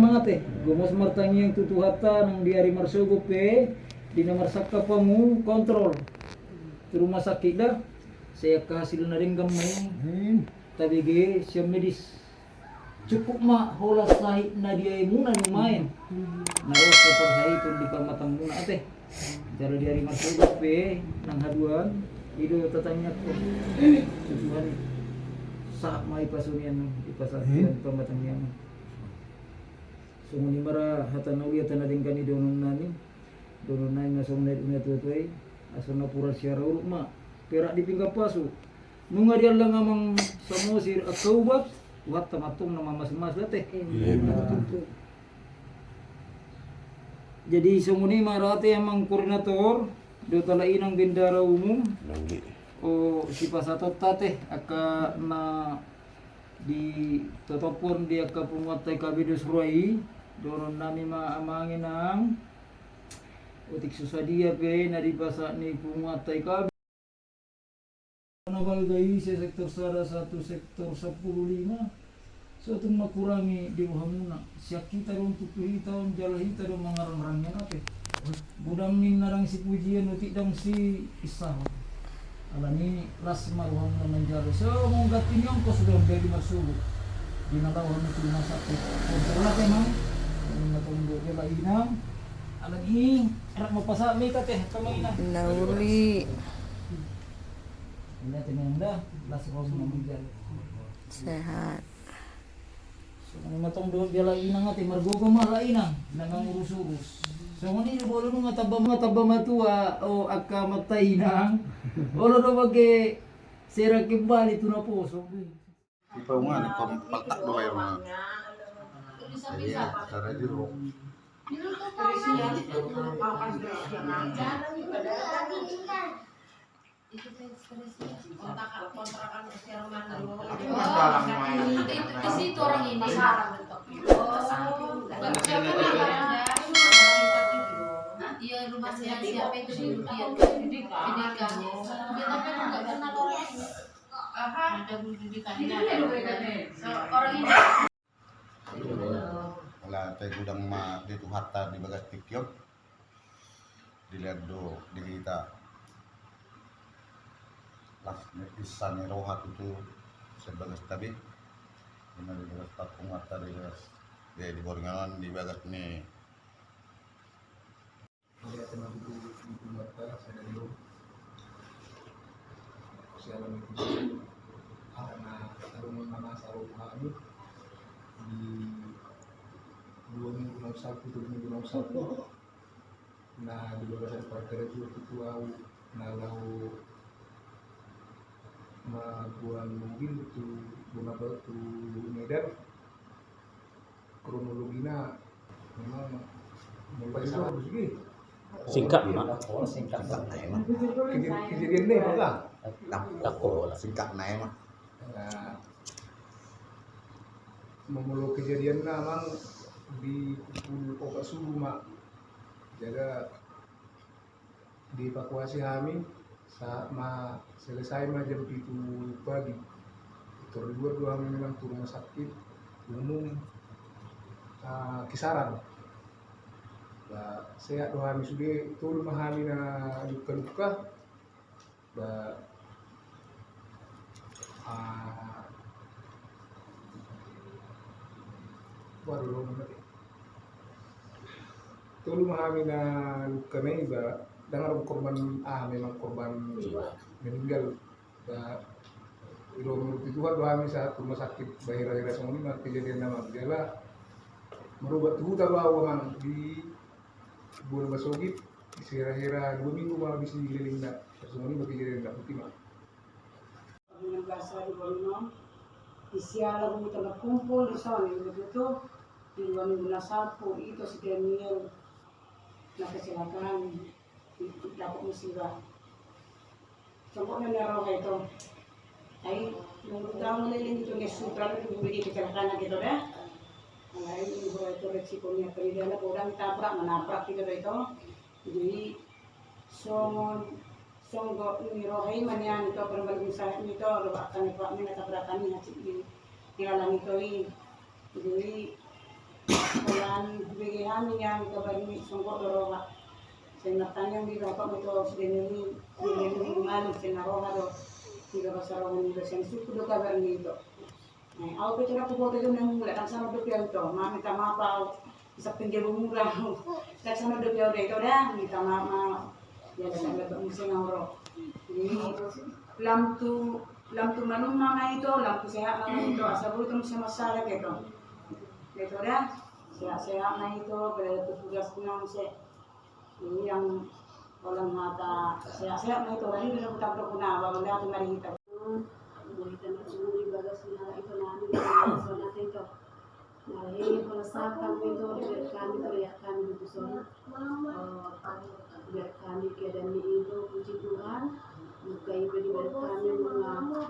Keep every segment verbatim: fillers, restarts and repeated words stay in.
Ate, gomos martangiang tu Tuhanta nang di ari marsogot pe, di na marsangkap hamu kontrol tu rumah sakit da, sai angka hasilna denggan ma i tabege sian medis. Cukup ma holan sahit na di aemuna nuaeng, na ro angka parsahiton di parmatanmuna ate. Jala di ari marsogot pe nang haduan, i do tatangiangkon tu Tuhan i. Sahat ma i pasonian, i pasahat Tuhan parmatangiangan. Songon i ma ra hata na uli, hata na denggan i dohonon nami. Dohonon nami ma songon na didok ni natuatua i, asa napuran siara uruk ma perak di pinggan pasu. Nunga diallang Amang Samosir angka ubat, Tuhanta ma antong na mamasumasu ate. Jadi songon i ma ra ate Amang Koordinator dohot Inang Bendahara Umum. O, sipasahatonta ate angka na ditotophon di angka punguanta I K B dos Rua i. Dohonon nami ma Amang, Inang, otik so sadia pe na dipasahat ni punguanta I K B na balga i, sian sektor sada sahat tu sektor sampulu lima, so tung mangkurangi di rohamuna. Sian hita do on, tutu hita on, jala hita do mangarangrangi on ate. Godang ninna ndang sipujion, otik ndang siinsahon. Alani i las ma rohamuna manjalo. Songon ganti ni ongkos do on di ari marsogot, di na laho hamu tu rumah sakit. Kontrol ate Amang, songon i ma antong dohot jala Inang. Alani i rap ma pasahat ma hita ate, Amang, Inang. Na uli. Uli ate Inang da, las rohamuna manjalo. Sehat. Songon i ma antong dohot jala Inang ate, margogo ma ala Inang na mangurus-urus. Songon i do molo nunga tamba, nunga tamba matua, o, angka amanta Inang, olo do mangke serang kembali tu naposo. Ipaungan i, kompaltak do ayo ma. Jadi ya, cara jero. Di situ orang ini. Iya, rumahnya siapa itu di Rupiah? Di Deka. Di Deka. Dia tapi nggak kenal orang ini. Ada pendidikannya. Orang ini. Ala tai godang ma di Tuhanta di bagas tingki on. Dilehon do di hita las ni insan ni roha tutu sian bagasta be. Ima di bagas parpunguanta, di bagas, di, di borneo on, di bagas ni Mauliate ma di Tuhanta sadari on. Siala ma i tu si, aha na adong na masa ro tu hami di dua minggu na salpu, tolu minggu na salpu. Na di bagasan parkara i tutu au na laho mamboan mobil tu Bonaparte tu Medan. Kronologina memang molo di sana harus gini. Singkat ma. Singkat na i ma. Keje-, kejadian na i ma ka? Dang, dang, oh, singkat na i ma. Nah, molo kejadian na memang di pukul opat subuh ma. Jaga dievakuasi hami, sahat ma, selesai ma jam pitu pagi. Tor diboan do hami memang tu rumah sakit umum, ah, Kisaran. Ba, sehat do hami sude, tolu ma hami na luka-luka. Ba, ah, waduh, tolu ma hami na luka na i ba, dang adong korban, ah, memang korban meninggal. Ba, i do, marhite Tuhan do hami sahat rumah sakit, ba hira-hira songon i ma kejadian na, ma jala marobat tu huta do au amang di bona masogit, sihira-hira dua minggu ma habis dilelengna. Songon i ma kejadian na, boti ma. Dengan bahasa di Borneo, di siala bumi terkumpul di sana, begitu, di dua minggu na salpu, itu si Daniel, na kecelakaan, dapot musibah. Congkok na nian roha i to. Ai nunga taon leleng i to, dia sutra leleng i to, dia kecelakaan lagi to da. Alai i roha i to, resiko ni apa ni, dia na godang tabrak, manabrak i to da i to. Jadi songon, songon ni roha i ma nian i to, paling-paling misalna i to, do angka ni prak ni na tabrakan i, hansit di, di lalan i to i. Jadi Pola ni hubege hami nian, kabar ni songgop do roha. Sai martangiang di roha ma ito, sude ni hubege hami malu, sai na roha do. Tiga pasarohon do, sai na sungkun do kabar ni ito. Eh, au pe ito na huboto do na mulak, kan sama do pe au ito. Ma minta maaf au. Sapping dia mura. Kan sama do pe au da ito da, minta maaf ma. Ya da, sai na muse na ro. Jadi, lam tu, lam tu manumma ma ito, lam tu sehat ma ito, asa boi ito muse masalah ito. Ito da, sehat-sehat ma ito, pada tugas na muse. Ini yang orang hata sehat-sehat ma ito, orang ini yang tak berguna, bang, dia tu mari kita. Boi ito na sungguh di bagas ni halak ito na anu, ito na ito. Nah, ini kalau sakam ito, di hami ito, ya hami di tuson. Eh, di hami keadaan ni ito, puji Tuhan. Buka ibe di hami, nunga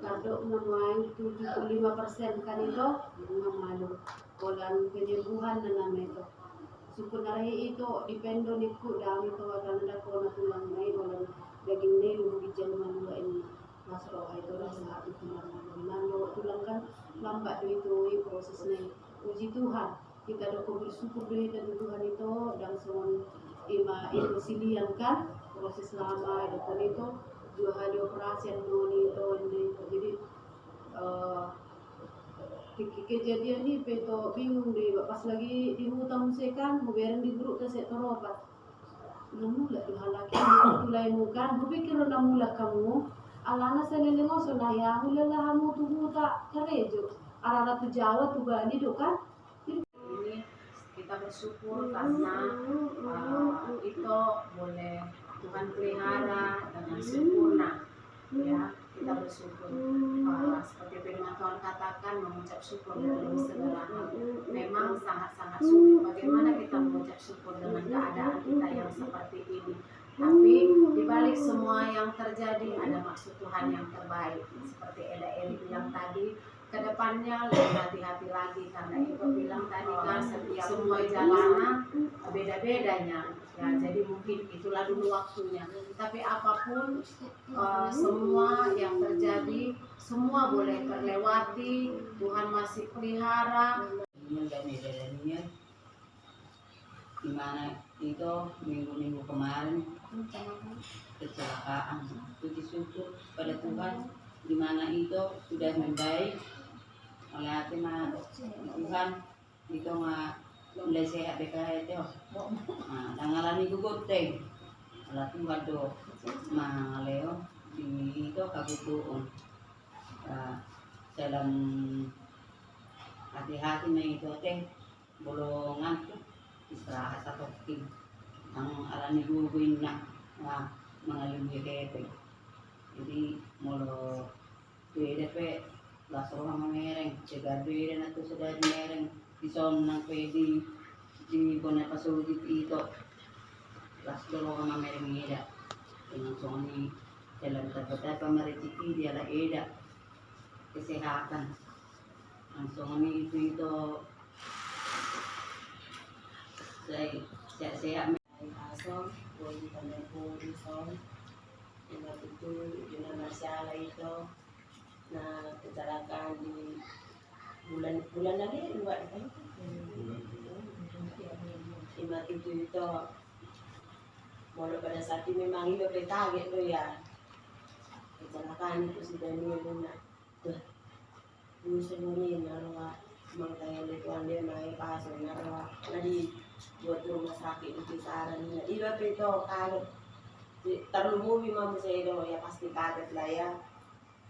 tardok ma nuaeng tujuh puluh lima persen kan ito, nunga malu. Holan penyembuhan na nama ito. Sungkun na rahi ito, dipendo ningku, dang ito, tanda kona tulang nai, holan daging nai, rugi jan malua ini. Pas roha ito, rasa hati tulang nai. Nang do tulang kan, lambat do ito, i proses nai. Puji Tuhan, hita do bersyukur do hita tu Tuhan ito, dang songon ima ito silian kan, proses lama, ito kan ito, dua hali operasi, anu ni ito, ini ito. Jadi, eh, Ke-, ke-, kejadian i pe ito bingung do iba, pas lagi di huta muse kan, hubereng di gurutta sai toropat. Na mulak do halak i, tu lae mu kan, hupikir do na mulak hamu. Alana saleleng on so na hea hulala hamu tu huta karejo. Alana tu Jawa, tu Bali do kan. Ini kita bersyukur karena, eh, ito boleh Tuhan pelihara dengan sempurna. Ya, kita bersyukur. Eh, seperti firman Tuhan katakan, mengucap syukur dalam segala hal. Memang sangat-sangat sulit. Bagaimana kita mengucap syukur dengan keadaan kita yang seperti ini? Tapi di balik semua yang terjadi, ada maksud Tuhan yang terbaik. Seperti Eda Eri bilang tadi, ke depannya lebih hati-hati lagi, karena ito bilang tadi kan, setiap semua jalanan beda-bedanya. Ya, jadi mungkin itulah dulu waktunya. Tapi apapun, eh, semua yang terjadi, semua boleh terlewati. Tuhan masih pelihara. Di mana ito minggu-minggu kemarin kecelakaan. Puji syukur pada Tuhan, di mana ito sudah membaik. Mauliate ma Tuhan, ito ma mulai sehat be ito. Nah, dang alani gogo te. Ala Tuhan do mangalehon di ito hagogoon. Nah, dalam hati-hati ma ito te. Molo ngantuk, istirahat satongkin. Nang alani gogo inna, mangalului hepeng. Jadi molo beda pe, las roha mamereng, segar beda na tu sadari mereng. Dison nang pe di, di bona pasogit ito, las do roha mamereng eda. Dengan songon i, dalam tapa-tapa marejeki di ala eda. Kesehatan. Langsung ni itu, itu. Sehat-sehat. Aso, boi di tanah pun, son. Ima tutu, ima masiala ito. Nah, kecelakaan di bulan, bulan lagi, dua, kan? Ima tutu ito. Molo pada saat ini memang ito pe kaget do ya. Kecelakaan itu sudah ni, nah. Duh, duh, songon i na roha, mangkaya ni tuan dia mai pasu na roha, na dibuat rumah sakit di kisaran, na iba pe ito kaget. Jadi, tarlumobi ma muse do, ya pasti kaget lah ya.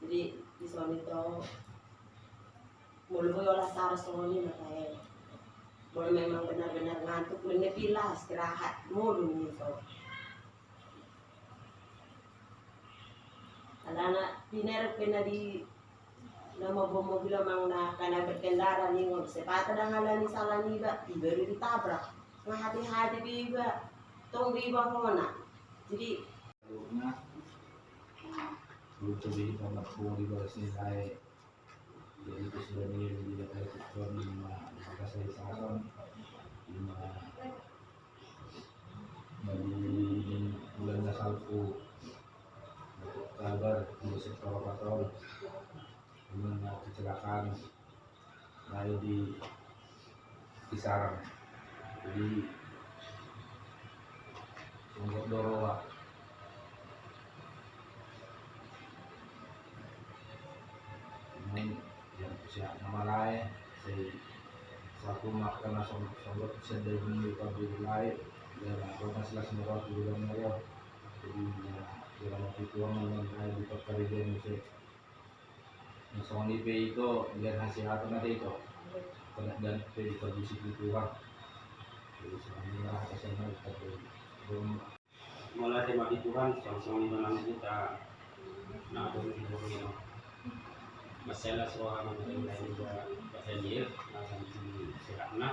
Jadi, di son ito, molo boi olah sarah songon i ma kae. Molo memang benar-benar ngantuk, benar pilas, istirahat, modun ito. Alana pinerep pe na di na mamboan mobil amang na kana berkendara ningon, sepata dang alani sala niba, iba do ditabrak. Nga hati-hati pe iba, tong do iba hona. Jadi, jadi itu sudah ni, jadi kita ikut pun, ima, ima kasih salam, ima, dari bulan na salpu, dapat kabar, di sektor Patol, ima na kecelakaan, dari di Di sarang. Jadi songgop do roha. Naeng, ya, sehat na ma lae, sai satu makan na songgop, songgop sedai bumi pabrik lae, ya, apa, silas murah, dulu murah. Jadi, ya, kira mau itu, aman, aman, aman, di perkara dia, mesti. Na songon i pe ito, dengan hasil apa nanti ito? Kena dan pe di kondisi di Tuhan. Jadi, songon i lah, apa, saya mau kita belum. Mauliate ma di Tuhan, songon-songon i ma nang hita na adong di Borneo. Mansai las roha ma nang hita, Pak Daniel, na songon i sehat na.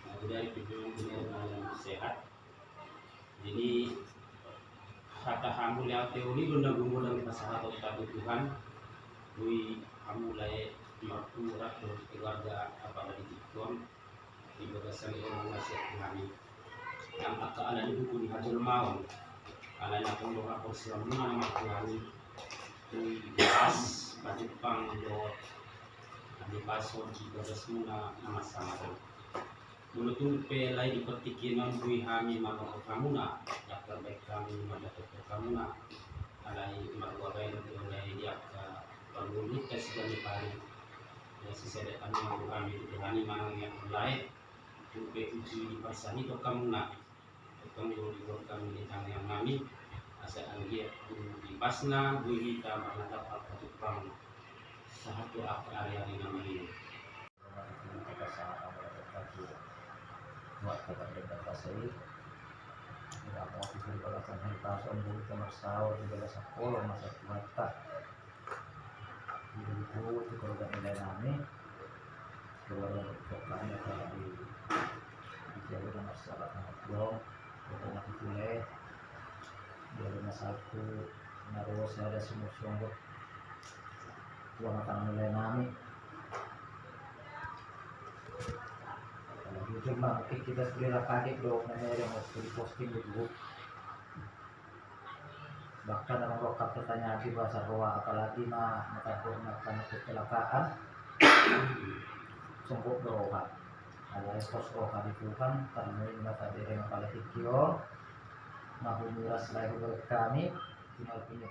Na, udah di pikiran, udah na sehat. Jadi, hata hamu lae, teori do na gumodang pasahaton tu Tuhan. Boi hamu lae martua dohot keluarga, apala di tingki on, di bagasan on na sian hami. Nang angka ala ni buku ni hajolmaon, ala ni angka haporseaon muna na martua hami, boi pas pajumpang dohot hahipason di bagas muna na marsangap on. Molo tung pe lae di partingkian on boi hami mandokkon hamuna, ndang tarbaen hami mandokkon hamuna. Alai marhua baen do lae di angka parngoluonta siganup ari. Ia sisada hami ma, hami tu hami manang ia lae. Tung pe uju diparsahiton hamuna. Tong do dibuat hami di tangiang nami. Asa anggiat tu di pasna boi hita marnatap marpajumpang sahat tu angka ari-ari na maila. Buat kata dan kata saya. Tidak mau kita balasan hari pasang bulu kamar sahur di balasan kolom masa tuanta. Di bulu itu kalau gak nilai nami. Keluarga berkotbah kalau di, di jalur nomor salah nomor dong. Kota mati pule. Jalur nomor satu. Naros ada semua songgot. Tua makan nilai nami. Kalau jujur mah, mungkin kita sudah lah kaget dong, namanya ada mau di posting di grup. Bahkan orang rokap pertanyaan di bahasa roha, apalagi na, na takut makan kecelakaan. Sungguh beroha. Ada pos roha di Tuhan, karena ini masa dere mapala tikio. Mahu miras lahir kami, tinggal punya